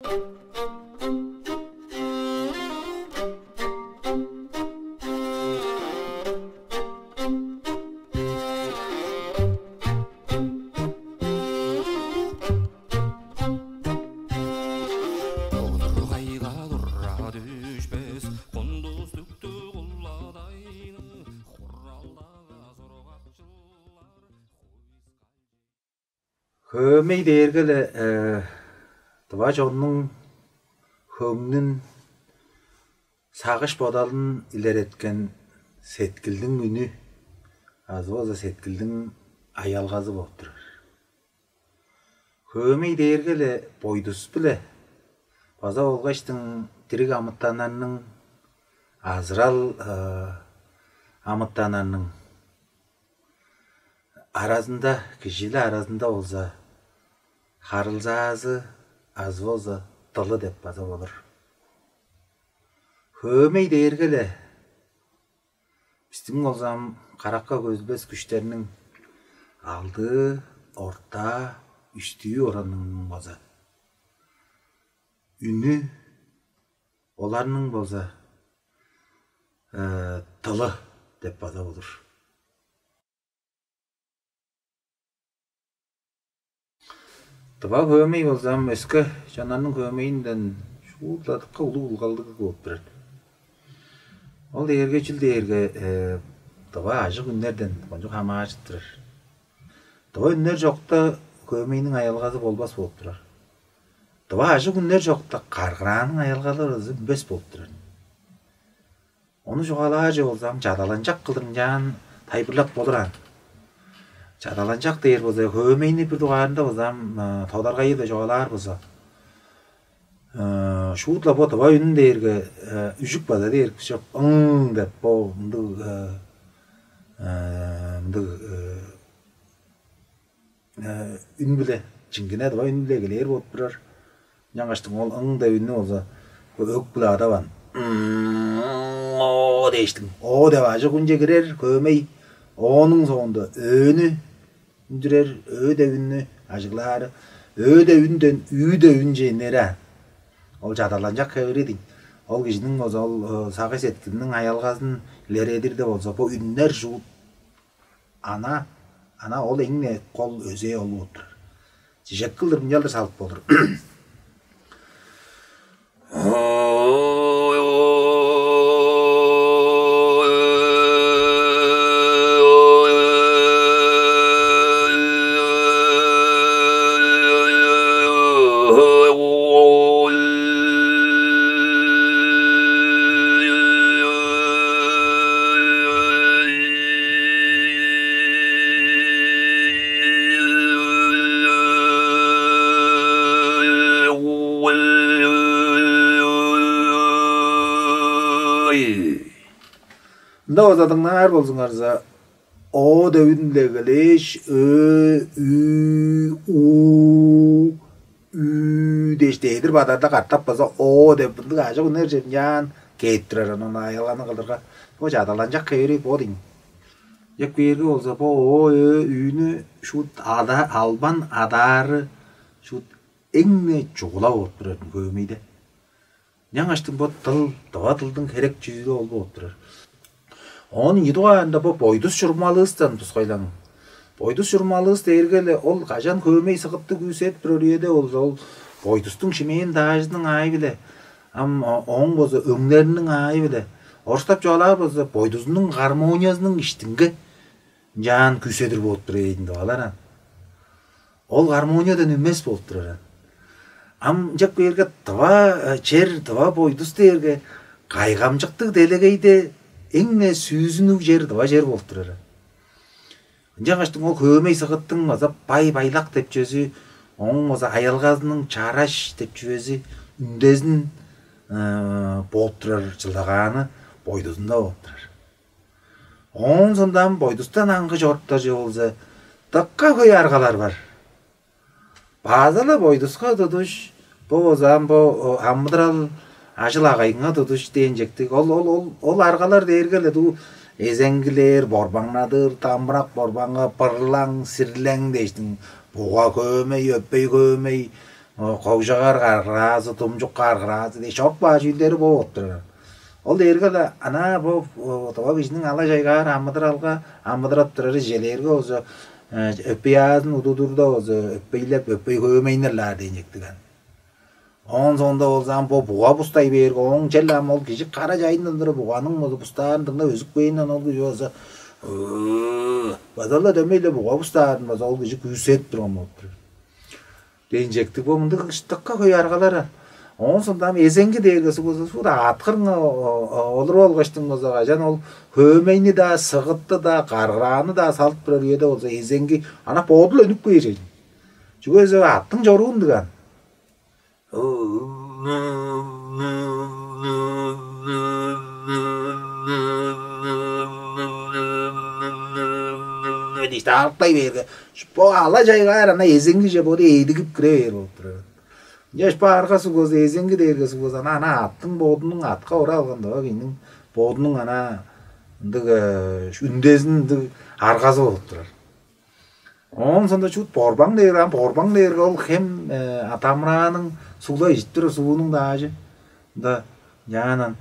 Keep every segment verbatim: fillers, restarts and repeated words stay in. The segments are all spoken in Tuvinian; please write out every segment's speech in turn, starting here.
Одургайга тура дүшпес, кундус дүктү куладайны, хуралдага сургакчылар. Хөөмей дээрге-ле, э, тыва чоннуң хөңнүн, сагыш-бодалын илереткен сеткилдиң үнү, азы болза сеткилдиң аялгазы болуп турар. Хөөмей дээрге-ле бойдус-биле база болгаштың дириг амытаннарның, азырал, э, амытаннарның аразында, кижи-биле аразында болза, харылзаазы азы болза дылы деп база болур. Хөөмей дээрге-ле бистиң болза ам каракка көзүлбес күштерниң алдыы, ортаа, үстүү оранының база үнү, оларның болза, э, дылы деп база болур. Тыва хөөмей болза ам өске чоннарның хөөмейинден шуут-ла дыка улуг ылгалдыг болуп турар. Ол дээрге чүл дээрге, э, тыва ажыг үннерден кончуг хамааржып турар. Тыва үннер чокта хөөмейниң аялгазы болбас болуп турар. Тыва ажыг үннер чокта каргырааның аялгалары ызы үнмес болуп турар. Ону чугаалаар чүве болза ам, чадаланчак кылдыр ынчаан тайылбырлап болур аан. Чадаланчак дээр болза, хөөмейни бир дугаарында болза ам, э, тодаргайы-биле чугаалаар болза, э, шуут-ла бо тыва үн дээрге, э, үжүк база дээр кижи чоп, «ың» деп, бо мындыг, э, э, мындыг, э, э, үн-биле, чиңгине тыва үн-биле эгелээр болуп турар. Ынчангаштың ол «ың» деп үннү болза, бо өг-биле адаваан, «оо» дээштиң. «Оо» деп ажыг үнче кирер хөөмей, ооның соонда «өөнү» үндүрер, «өө» деп үннү ажыглаары, «өө» деп үнден «үү» деп үнче үнери аан. Ол чадаланчак хевири дийин. Ол кижиниң болза ол, э, сагыш-сеткилиниң аялгазын илередирде болза, бо үннер шуут ана, ана ол эң-не кол өзээ ол болуп турар. Чижек кылдыр мынчалдыр салып болур. Ында база дыңнаар болзуңарза, «оо» деп үн-биле эгелээш, «өө», «үү», «уу», «үү» дээш, дедир бадарда катап база «оо» деп мындыг ажык үнер чемчаан кээп турар, ону аялганы кылдырга. Бо чадаланчак хевири бо дийин. Чек бээрге болза, бо «оо», «өө», «үүнү» шуут ада-, албан адаары шуут эң-не чугула болуп турар хөөмейде. Ынчангаштың бо дыл, тыва дылдың херек чүүлү ол болуп турар. Оон ийи дугаарында бо бойдус чурумалыыстан тускайлаң. Бойдус чурумалыыс дээрге-ле ол кажан хөөмей сыгытты күүседип турар үеде болза, ол бойдустуң шимээн-даажының аайы-биле, ам о-, ооң болза өңнериниң аайы-биле, орустап чугаалаар болза, бойдузунуң гармониязының иштинге ынчаан күүседир болуп тур ээн деп алар аан. Ол гармониядан үнмес болуп турар аан. Ам ынчап кээрге, тыва, э, чер, тыва бойдус дээрге кайгамчыктыг делегейде эң-не сүүзүнүг чер тыва чер болуп турар аан. Ынчангаштың ол хөөмей сыгыттың база бай-байлак деп чүвези, ооң база аялгазының чараш деп чүвези үндезин, э, болуп турар чылдагааны бойдузунда болуп турар. Оон соондан бойдустан аңгы чоруптар чүве болза, дыка хөй аргалар бар. База-ла бойдуска тудуш, бо база ам бо, о, амыдырал ажыл-агайынга тудуш дээн чектиг. Ол, ол, ол, ол аргалар дээрге-ле дуу эзеңгилээр, борбаңнадыр, дамбырак борбаңга, бырлаң, сирлең дээштиң, буга хөөмей, өпей хөөмей, Когжагар каргыраазы, думчук каргыраазы дээш чорук баар чүүлдери бооп турар. Ол дээрге-ле ана бо тыва кижиниң ала-чайгаар амыдыралга амыдырап турары желээрге болза, өпей аазын удудурда болза, өпейлеп, өпей хөөмейнерлаар дээн чектиг ан. Оон соонда болза ам бо буга бустай бээрге, ооң чел ам ол кижи кара чайындан тура буганың болза бустаарын дыңнап өзүп кээнден ол кижи болза база-ла дөмей-ле буга бустаарын база ол кижи күүседип турган болуп турар. Дээн чектиг бо мындыг ыштыкка хөй аргалар. Оон сондам эзеңги дээрге сугузу суда аткырынга олуруп алгаштың болза кажан ол хөөмейни-даа, сыгытты-даа, каргырааны-даа салып турар үеде болза эзеңги ана бодул өнүп кээр чейин. Чүге эзе аттың чоруун дыган. Дишти алыктай бээрге, бо ала чайгаар ана эзеңгиже боду эдигип кире бээр болуп турар. Ынчаш бо арга сугузу эзеңги дээрге сугузу ана ана аттың бодунуң атка ура алган доо кийиниң бодунуң ана ындыг үндезин ындыг аргазы болуп турар. Оон сондо чуут борбаң дээр ам борбаң дээрге ол хем атамырааның сугла ижип турар суунуң даажы. Ында яанан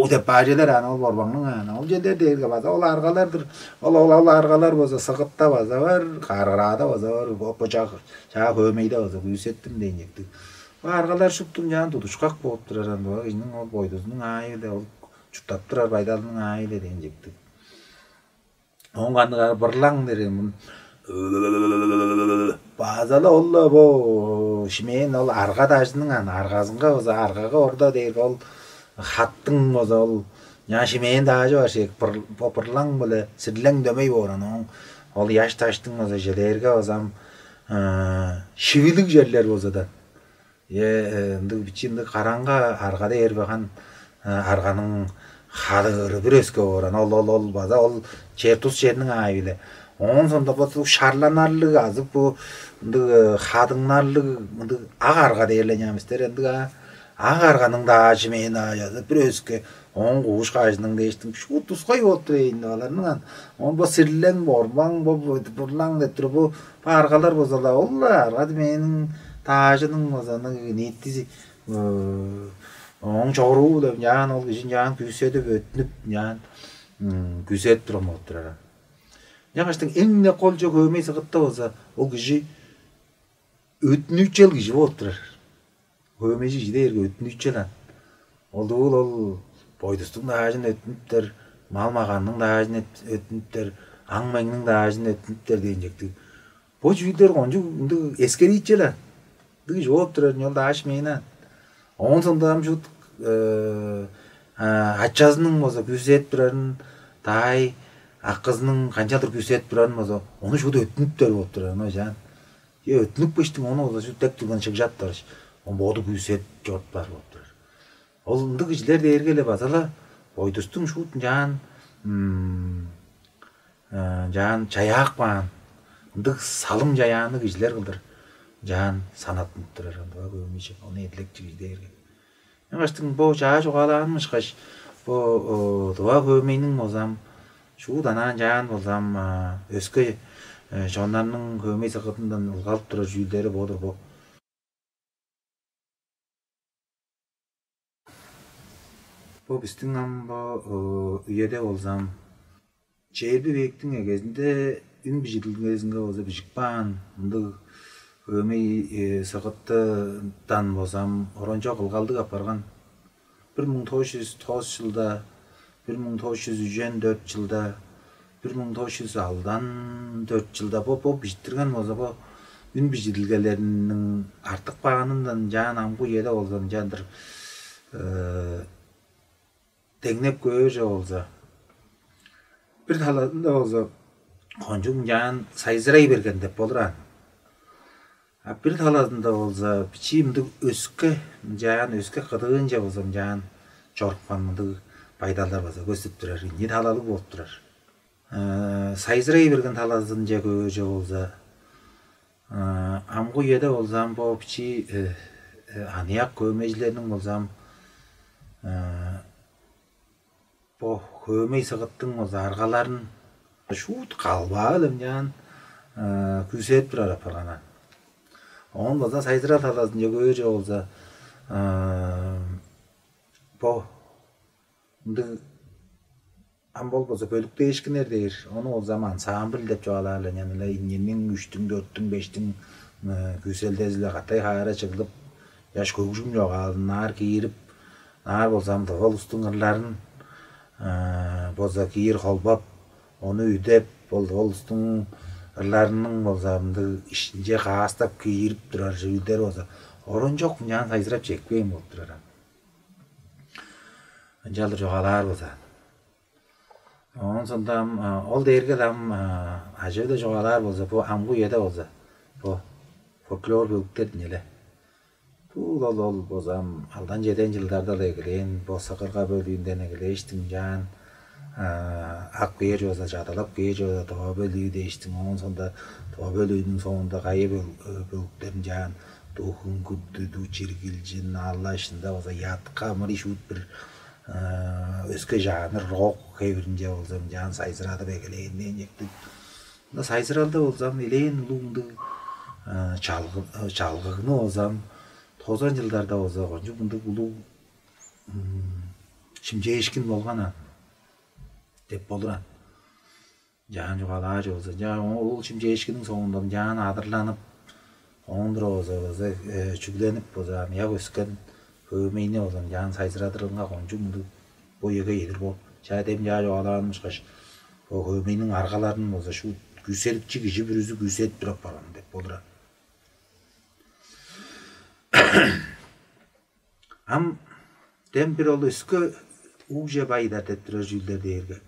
деп баажылар аны ол борбаңның аны ол желдер дээрге база ол аргалар-дыр. Ол ол ол аргалар болза сыгытта база бар, каргыраада база бар, бо чаа хөөмейде база күүсеттим дээн чектиг. Бо аргалар шуптун чаан тудушкак болуп турар андыга кижиниң ол бойдузунуң аайы-биле ол чурттап турар байдалының аайы-биле дээн чектиг. Оон кандыгар бырлаң дээрге мун база-ла ол-ла бо шимээн ол арга дажының ан аргазынга база аргага орда дээрге ол хаттың база ол Няшимээн даажы бар шеек бо бырлаң-биле сирлең дөмей бооран ооң ол ыяш-даштың база желээрге базам шивилиг черлер болза-даа. Э ындыг бичи ындыг караңга аргада ээрбеган арганың хадыыры бир өске бооран ол ол ол база ол чер тус черниң аайы-биле. Оон сондо бо шарланарлыг азы бу ындыг хадыңнарлыг ындыг ак арга дээрле эмистер ындыг аа Ак арганың даажы мээң аажазы бир өске ооң кууш-каажының дээштиң шуут тускай болуп тур ээн аларның ан. Оон бо сирлең, бормаң, бо бурлаң деп тур бу аргалар болза-ла ол-ла аргады мээниң даажының база ниитизи ооң чоруу деп ынчаан ол кижи ынчаан күүседип өттүнүп ынчаан күүседип турган болуп турар. Ынчангаштың эң-не кол чок хөөмей сыгытта болза ол кижи өттүнүүчел кижи болуп турар. Хөөмейжи кижи дээрге өттүнүүчел ан. Ол дуул ол бойдустуң даажын өттүнүптер, мал-маганның даажын өттүнүптер, аң-меңниң даажын өттүнүптер дээн чектиг. Бо чүүлдер кончуг ындыг эскериичел ан. Ындыг кижи болуп турар ол дааш мээң ан. Оон сондам шут ачазының болза күүседип турарын, даай акызының канчалдыр күүседип турарын болза, ону шут өттүнүптер болуп турар, ону чаан. Е өттүнүп кештиң ону болза шут дег турган шыгжап турар. Он боду күүседип чоруп баар болуп турар. Ол ындыг кижилер дээрге эле база-ла бойдустуң шуут ынчаан ынчаан чаяак баан, ындыг салым чаяанныг кижилер кылдыр ынчаан санаттынып турар ындыга көбүнче ону эдилекчи кижи дээрге. Ынчангаштың бо чаа чугаалааным ышкаш бо дыва хөөмейниң болзам, шуут анаан чаан болзам, өске чоннарның хөөмей сыкыдындан ылгалып турар чүүлдери бо-дур бо. Бо бистиң ам бо үеде болзам, чээрби вектиң эгезинде үн бижидилгезинге болза бижип каан ындыг хөөмей сыгыттыдан болзам орончок ылгалдыг апарган. Бир муң тос чүс тос чылда, бир муң тос чүс үжен дөрт чылда, бир муң тос чүс алдан дөрт чылда бо бо бижиттирген болза бо үн бижидилгелериниң артык баанындан ынчаан амгы үеде болза ынчаандыр деңнеп көөр чок болза, бир талазында болза кончуг ынчаан сайзырай берген деп болур аан. А бир талазында болза бичии мындыг өске ынчаан өске кыдыынче болза ынчаан чорупкан мындыг байдалдар база көстүп турар, ийи талалыг болуп турар. Сайзырай берген талазынче көөр чок болза, амгы үеде болзам бо бичии аныяк көөмейжилерниң болзам бо хөөмей сыгыттың болза аргаларын шуут калбаа-биле ынчаан күүседип турар апарган аан. Оон болза сайзырал талазынче көөр чүве болза, бо ындыг ам бол болза бөлүктээшкиннер дээр, ону болза ам ансамбль деп чугаалаар-ла, ынчан-на ийиниң, үштүң, дөрттүң, бештиң күүселдези-биле катай хаара чыглып, чаш хөгжүм чогаалын наар киирип, наар болза ам тыва улустуң ырларын болза киир холбап, ону үдеп, ол тыва улустуң ырларының болза мындыг ишинче каастап киирип турар чүүлдер болза орончок ынчаан сайзырап чекпээн болуп турар ам. Ынчалдыр чугаалаар болза. Оон сондам ол дээрге ам ажы-биле чугаалаар болза, бо амгы үеде болза, бо фольклор бөлүктер дийин але. Бо ол ол болза ам алдан чеден чылдарда-ла эгелээн, бо Сыгырга бөлүүнден эгелээштиң ынчаан ап кээр болза, чадалап кээр болза, Тыва бөлүү дээштиң, оон соонда Тыва бөлүүнүң соонда кайы бөлүктерин ынчаан, дуу Хүңгүртү, дуу Чиргилчин, алла ышында болза ятка, мырый шуут бир өске жанр, рок хевиринче болза ынчаан сайзырадып эгелээн дээн чектиг. Мында сайзыралда болза ам элээн улуг мындыг чалгыгны болза ам тозан чылдарда болза кончуг мындыг улуг шимчээшкин болган аан деп болур аан. Ынчаан чугаалаар чүве болза, ынчаан ол шимчээшкинниң соонда ынчаан адырланып, оон тура болза, болза чүгленип болза, ам ыяк өскен хөөмейни болза ынчаан сайзырадырынга кончуг мындыг бо үеге чедир бооп, чаа дем чаа чугаалааным ышкаш, бо хөөмейниң аргаларын болза шуут күүседикчи кижи бүрүзү күүседип туруп барган деп болур. Ам дем бир ол өске угже байыдар деп турар чүүлдер дээрге,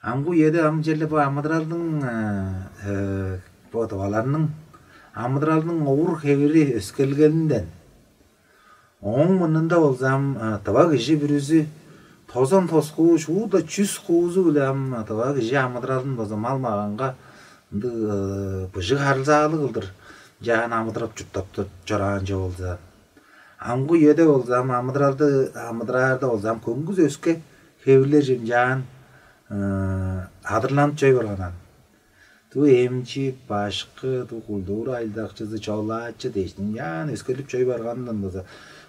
амгы үеде ам черле бо амыдыралдың, бо тываларның амыдыралының овур-хевири өскелгенинден, ооң мурнунда болза ам тыва кижи бүрүзү тозан тос хуу, шуут-ла чүс хуузу-биле ам тыва кижи амыдыралын болза мал-маганга ындыг быжыг харылзаалыг кылдыр ынчаан амыдырап чурттап чораан чүве болза, амгы үеде болза ам амыдыралды амыдыраарда болза ам көңгүс өске хевирлерже ынчаан адырланып чоруй барган аан. Дуу эмчи, башкы, дуу культура ажылдакчызы, чолаачы дээштиң ынчаан өскерлип чоруй барганындан болза,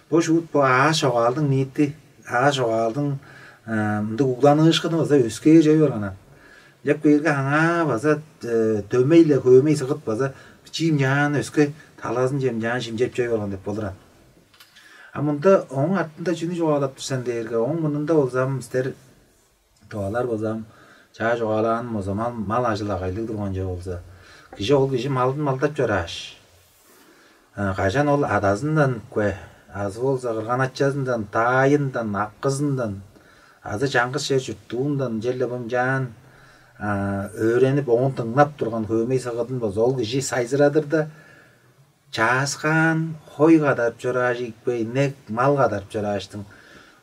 бо шуут бо аас чогаалдың ниити, аас чогаалдың мындыг угланыышкыны база өскээр чоруй барган аан. Ынчап кээрге аңаа база дөмей-ле хөөмей сыгыт база бичии ынчаан өске талазынче ынчаан шимчеп чоруй барган деп болур аан. А мында ооң артында чүнү чугаалап тур сен дээрге, ооң мурнунда болза ам силер тывалар болза ам чаа чугаалааным болза мал, мал ажыл-агайлыг турган чүве болза, кижи, ол кижи малын малдап чорааш, кажан ол адазындан икпе азы болза кырган-ачазындан, даайындан, акызындан азы чаңгыс чер-чурттуундан черле бо ынчаан өөренип, оон дыңнап турган хөөмей сыгыдын болза ол кижи сайзырадырда, чааскаан хой кадарып чорааш ийикпе, инек, мал кадарып чорааштың,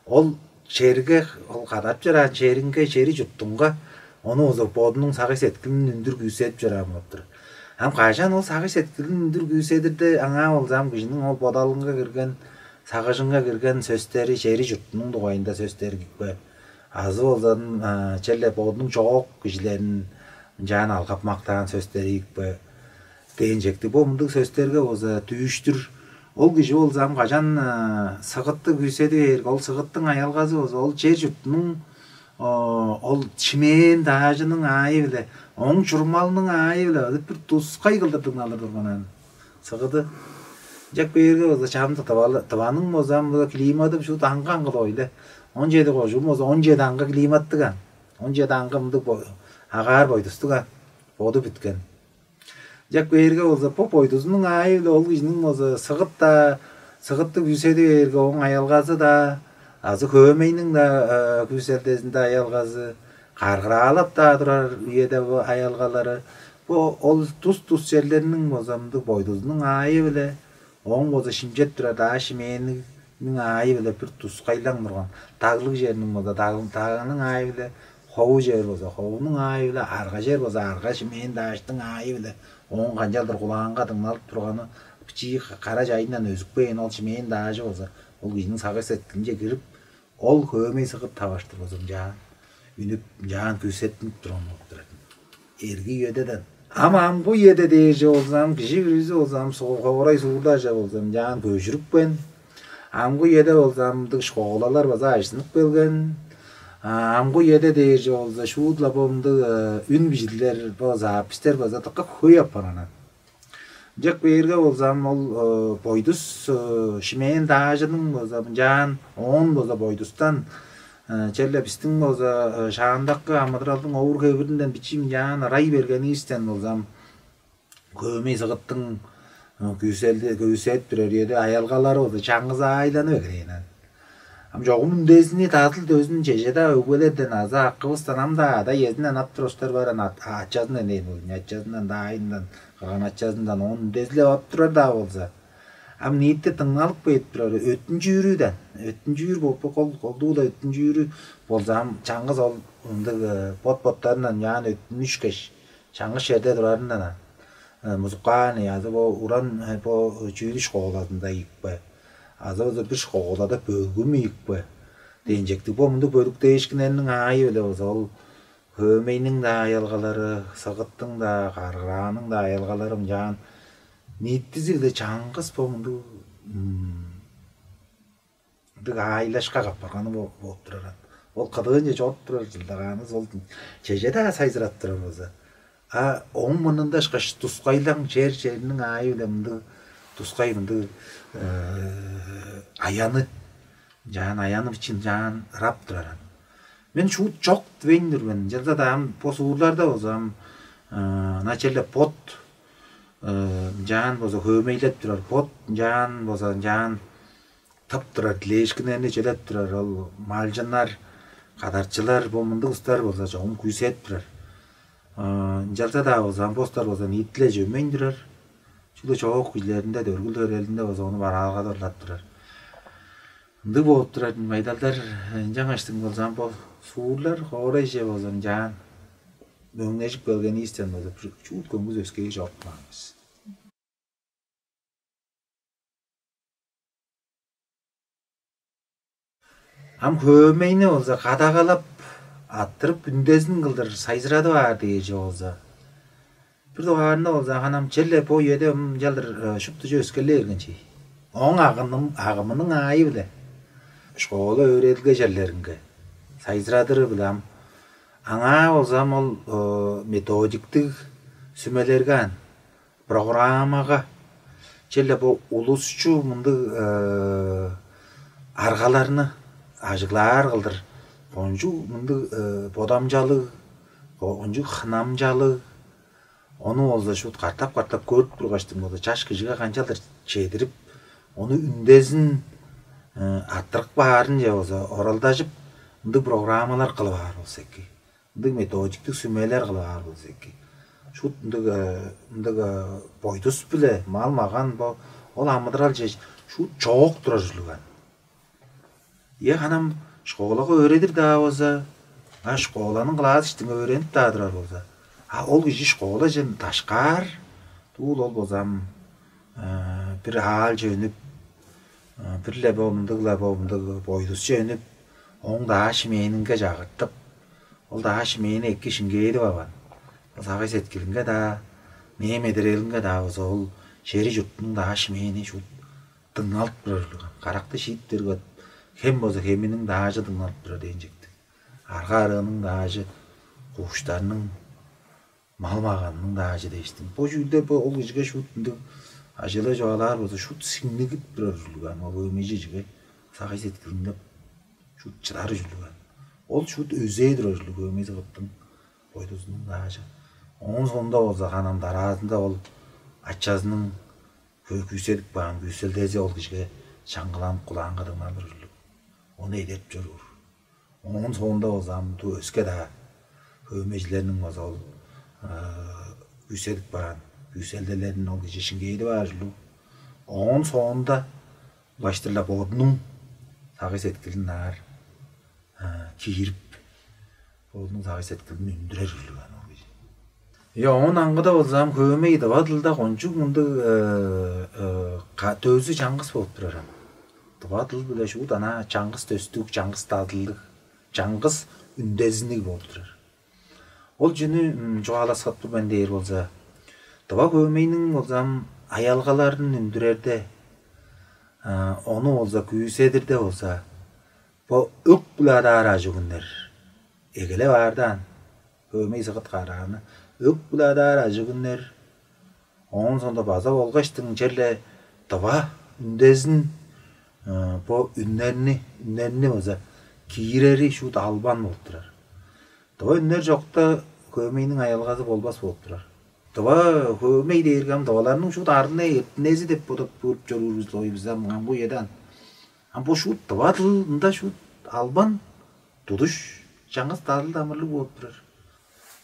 ол черге, ол кадарып чораан черинге, чери-чуртунга ону болза бодунуң сагыш-сеткилин үндүр күүседип чораан болуп тур. Ам кажан ол сагыш-сеткилин үндүр күүседирде, аңаа болза ам кижиниң ол бодалынга кирген, сагыжынга кирген сөстери, чери-чуртунуң дугайында сөстери ийикпе, азы болза черле бодунуң чоок кижилерин ынчаан алгап-мактаан сөстери ийикпе дээн чектиг. Бо мындыг сөстерге болза дүүштүр. Ол кижи болза ам кажан сыгытты күүседи бээрге, ол сыгыттың аялгазы болза ол чер-чуртунуң ол шимээн даажының аайы-биле, ооң чурумалының аайы-биле бир тускай кылдыр дыңналыр турган аан сыгыды. Ынчап кээрге болза чамдык тывалы, тываның болза ам климаты шуут аңгы-аңгы-ла ойле. Он чеди кожуун болза он чеди аңгы климаттыг аан. Он чеди аңгы мындыг агаар-бойдустуг аан. Боду бүткен. Ынчап кээрге болза бо бойдузунуң аайы-биле ол кижиниң болза сыгыт-даа, сыгытты күүседи бээрге ооң аялгазы-даа, азы хөөмейниң-даа күүселдезинде аялгазы, каргыраалап-даа турар үеде бо аялгалары, бо ол тус-тус черлерниң болза мындыг бойдузунуң аайы-биле, ооң болза шимчеп турар даа шимээниниң аайы-биле бир тускайлаң турган, даглыг черниң болза даг-, дагның аайы-биле, хову чер болза ховунуң аайы-биле, арга чер болза арга шимээн дааштың аайы-биле ооң канчалдыр кулаанга дыңналып турганы, бичии кара чайындан өзүпкээн ол шимээн даажы болза ол кижиниң сагыш-сеткилинче кирип, ол хөөмей сыгыт таварыштыр болза ынчаан үнүп, ынчаан күүсеттинип турган болуп турар. Эрги үеден. Ам амгы үеде дээрже болзам, кижи бүрүзү болзам, хоорай суурларже болзам, ынчаан көжүрүпкен. Амгы үеде болзам, мындыг школалар база ажыттынып келген. Амгы үеде дээрже болза, шуут-ла бо мындыг үн бижилдер, бо записьтер база дыка хөй апарган. Ынчап кээрге болзам, ол бойдус шимээн даажының болза, ынчаан оон болза бойдустан, черле бистиң болза шаандакы амыдыралдың овур-хевиринден бичии ынчаан ырай бергенивистен болзам, хөөмей сыгыттың күүселди күүсээп турар үеде аялгалары болза чаңгыс аайланып эгелээн. Ам чогум үндезини дазыл дөзүн чеже-даа өгбелерден азы акывыстан ам-даа ада-иезинден ап турар улустар бар, ачазындан дээн болзун, ачазындан, даайындан, кырган-ачазындан оон үндезилеп ап турар-даа болза, ам ниити дыңналып кээп турар өттүнчүүрүден, өттүнчүүр болуп, кол колдуу-ла өттүнчүүрү болза, ам чаңгыс ол ындыг бот-боттарындан яан өттүнүшкеш, чаңгыс черде турарындан, музыкальный азы бо уран бо чүүл школазында ийикпе, азы болза бир школада бөлгүм ийикпе дээн чектиг. Бо мындыг бөлүктээшкиннерниң аайы-биле болза, ол хөөмейниң-даа аялгалары, сыгыттың-даа, каргыраанның-даа аялгалары ынчаан ниитизи-биле чаңгыс бо мындыг ындыг аайлашка каппарганы болуп турар. Ол кыдыынче чоруп турар чылдагаанывыс ол чеже-даа сайзырап турар болза. А ооң мурнунда ышкаш тускайлаң чер-черниң аайы-биле мындыг тускай мындыг аяны, ынчаан аяны бичии ынчаан ырап турар. Мен шуут чок дивейн-дир мен. Ынчалза-даа ам бо суурларда болза ам ынаа черле бот ынчаан болза хөөмейлеп турар, бот ынчаан болза ынчаан тып турар, дилээшкиннерни чедеп турар ол малчыннар, кадарчылар, бо мындыг улустар болза чогум күүсеп турар. Ынчалза-даа болза ам бо улустар болза ниитиле чөмейн турар. Чүгле чоок кижилеринде, дөргүл төрелинде болза ону бараалгадып ырлап турар. Ындыг болуп турар байдалдар. Ынчангаштың болза ам бо суурлар хоорайже болза ынчаан мөңнежип келгенивистен болза, чуут көңгүс өскээ чоруп каан бис. Ам хөөмейни болза кадагалап, аттырып, үндезин кылдыр сайзырадып аар дээжи болза, бир дугаарында болза, ханам черле бо үеде ынчалдыр шупту чүве өскерлей берген чей. Ооң агымының аайы-биле школа өөредилге черлеринге сайзырадыры-биле ам аңаа болза ам ол методиктиг сүмелерге ан программага черле бо улусчу мындыг аргаларны ажыглаар кылдыр кончуг мындыг бодамчалыг, кончуг хынамчалыг, ону болза шуут катап-катап көрүп тургаштың болза чаш кижиге канчалдыр чедирип, ону үндезин аттырып баарынче болза оралдажып, ындыг программалар кылып аар болза эки. Ындыг методиктиг сүмелер кылып аар болза эки. Шуут ындыг ындыг бойдус-биле мал-маган бо ол амыдыралче шуут чоок турар ужурлуг аан. Ийе, ханам школага өөредир-даа болза, а школаның класс иштинге өөренип-даа турар болза, а ол кижи школаже дашкаар, дуу-ла ол болза ам бир аалче үнүп, бир-ле бо мындыг-ла бо мындыг бойдусче үнүп, ооң даа шимээнинге чагыртып, ол даа шимээни эки шиңгээдип алган. Ол сагый-сеткилинге-даа, мээ-медерелинге-даа болза ол чери-чуртунуң даа шимээни шуут дыңналып турар ужурлуг аан. Каракты шииттер кыт, хем болза хеминиң даажы дыңналып турар дээн чектиг. Арга-арыының даажы, куштарның, мал-маганның даажы дээштиң. Бо чүүлдер бо ол кижиге шуут ындыг ажыылай чугаалаар болза, шуут сиңнигип турар ужурлуг аан, ол хөөмейжи чиге сагый-сеткилиндеп шуут чыдар ужурлуг аан. Ол шуут өзээ турар ужурлуг хөөмей сыгыттың бойдузунуң даажы. Оон соонда болза, ханам дараазында ол ачазының күүседип каан күүселдези ол кижиге чаңгыланып кулаанга дыңналыр ужурлуг. Ону эдерип чоруур. Оон соонда болза ам өске-даа хөөмейжилерниң болза ол күүседип каан күүселделерин ол кижи шиңгээдип аар ужурлуг. Оон соонда улаштыр-ла бодунуң сагый-сеткилин аар киирип, бодунуң сагый-сеткилин үндүрер ужурлуг аан ол кижи. Ийе, оон аңгыда болза ам хөөмей тыва дылда кончуг мындыг дөзү чаңгыс болуп турар аан. Тыва дыл-биле шуут анаа чаңгыс дөстүг, чаңгыс дадылдыг, чаңгыс үндезинниг болуп турар. Ол чүнү чугааласкап тур мен дээр болза, тыва хөөмейниң болзам аялгаларын үндүрерде, ону болза күүседирде болза, бо өк-биле адаар ажыг үннер эгелеп аардаан, хөөмей сыгыт карааны өк-биле адаар ажыг үннер, оон соонда база болгаштың черле тыва үндезин, бо үннерни үннерни база киирери шуут албан болуп турар. Тыва үннер чокта хөөмейниң аялгазы болбас болуп турар. Тыва хөөмей дээрге ам тываларның шуут арны эртинези деп бодап көрүп чоруур бис ой бис ам кам бу ыядан. Ам бо шуут тыва дыл ында шуут албан тудуш чаңгыс дадыл дамырлыг болуп турар.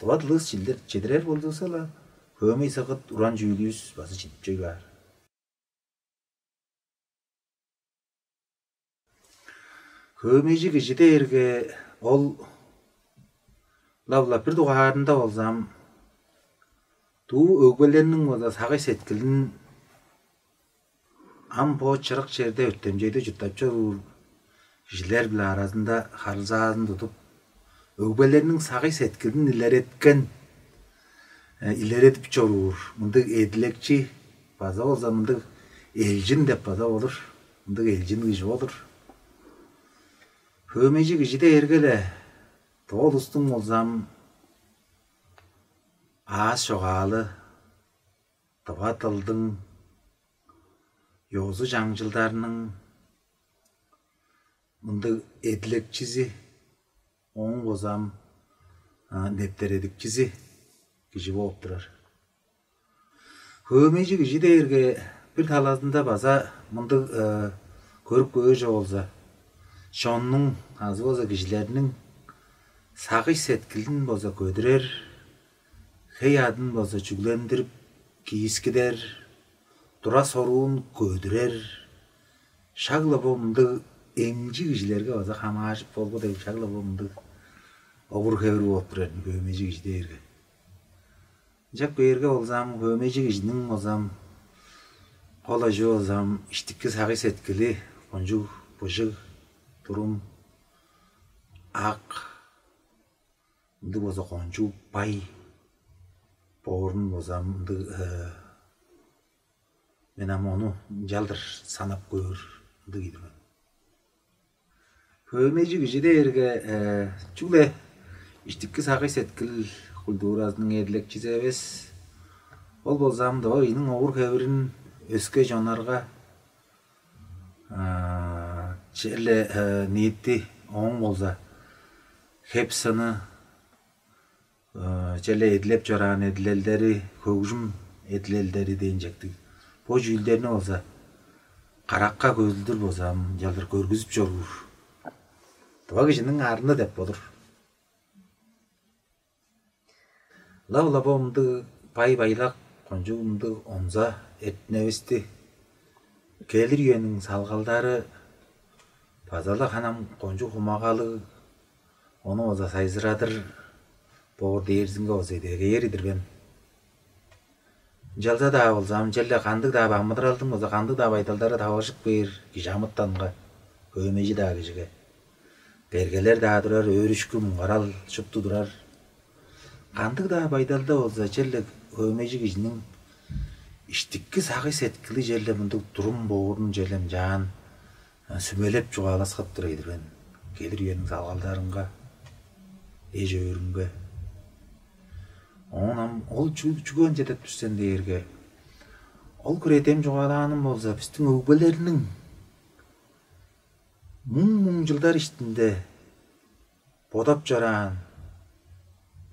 Тыва дылывыс чедирер болзувусса-ла, хөөмей сыгыт уран чүүлүвүс база чидип чой баар. Хөөмейжи кижи дээрге ол ылап-ла бир дугаарында болзам, дуу өгбелерниң база сагый сеткилин ам бо чырык черде өртемчейде чурттап чоруур кижилер-биле аразында харылзаазын тудуп, өгбелерниң сагый сеткилин илереткен, илередип чоруур мындыг эдилекчи база болза мындыг элчин деп база болур. Мындыг элчин кижи болур. Хөөмейжи кижи дээрге-ле тыва улустуң болзам аас чогаалы, тыва дылдың, ёзу чаңчылдарның мындыг эдилекчизи, ооң база ам нептередикчизи кижи бооп турар. Хөөмейжи кижи дээрге бир талазында база мындыг көрүп көөр чок болза, чоннуң азы болза кижилерниң сагый сеткилин болза көдүрер, хей адын болза чүглендирип киискидер, тура соруун көдүрер, шак-ла бо мындыг эмчи кижилерге база хамааржып болгу дег, шак-ла бо мындыг овур-хевир болуп турар хөөмейжи кижи дээрге. Ынчап кээрге болзам, хөөмейжи кижиниң болзам, кол ажыы болзам, иштики сагый сеткили, кончуг быжыг, турум, ак, ындыг болза кончуг бай боорун болзам, ындыг мен ам ону ынчалдыр санап көөр ындыг ийдир мен. Хөөмейжи кижи дээрге чүгле иштики сагый сеткил культуразының эдилекчизи эвес, ол болза ам доо ийниң овур-хевирин өске чоннарга черле ниити ооң болза хеп-сыны, черле эдилеп чораан эдилелдери, хөгжүм эдилелдери дээн чектиг бо чүүлдерни болза каракка көзүлдүр болза ам ынчалдыр көргүзүп чоруур. Тыва кижиниң арны деп болур. Ылап-ла бо мындыг бай-байлак, кончуг мындыг онза эртиневисти келир үениң салгалдары база-ла ханам кончуг хумагалыг, ону база сайзырадыр боор дээрзинге база идегээр идирген. Ынчалза-даа болзам, черле кандыг-даа амыдыралдың база кандыг-даа байдалдары таваржып кээр кижи амытанга, хөөмейжи-даа кижиге. Бергелер-даа турар, өөрүшкү муңгарал шупту турар. Кандыг-даа байдалда болза, черле хөөмейжи кижиниң иштикки сагый сеткили черле мындыг турум боорун черле ынчаан сүмелеп чугааласкап тур ийдир мен. Келир үениң салгалдарынга, эш өөрүнге. Оон ам ол чүге ынча деп тур сен дээрге, ол күредем чугаалааным болза, бистиң өгбелерниң муң-муң чылдар иштинде бодап чораан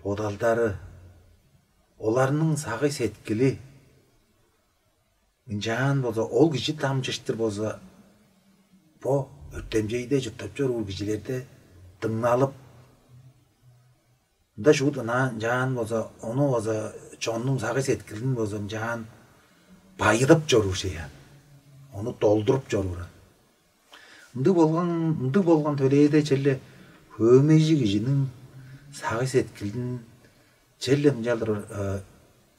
бодалдары, оларның сагый-сеткили ынчаан болза, ол кижи дамчыштыр болза, бо өртемчейде чурттап чоруур кижилерде дыңналып, ында шуут ынаа ынчаан болза, ону база чоннуң сагый-сеткилин база ынчаан байыдып чоруур шеян, ону долдуруп чорууран. Ындыг болган ындыг болган төлээде черле хөөмейжи кижиниң сагый-сеткилин черле ынчалдыр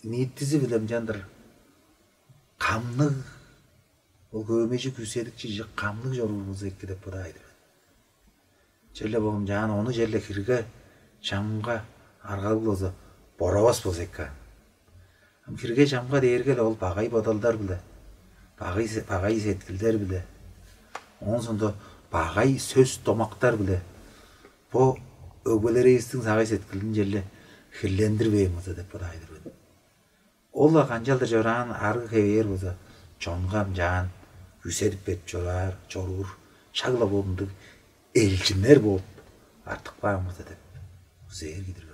ниитизи-биле ынчалдыр камныг, ол хөөмейжи күүседикчи кижи камныг чоруур болза эки деп бодаар-дыр мен. Черле бо ынчаан ону черле хирге чамга аргалыг болза, боравас болза эки аан. Ам хирге чамга дээрге-ле ол багай бодалдар-биле, багай багай сеткилдер-биле, оон сондо багай сөс домактар-биле бо өгбелеривистиң сагай сеткилин черле хирлендирбээн болза деп бодаар-дыр мен. Ол-ла канчалдыр чораан арыг хевээр болза, чонга ынчаан күзедип берип чораар чоруур шак-ла бо мындыг элчиннер бооп артып каан болза деп күзээр кидир.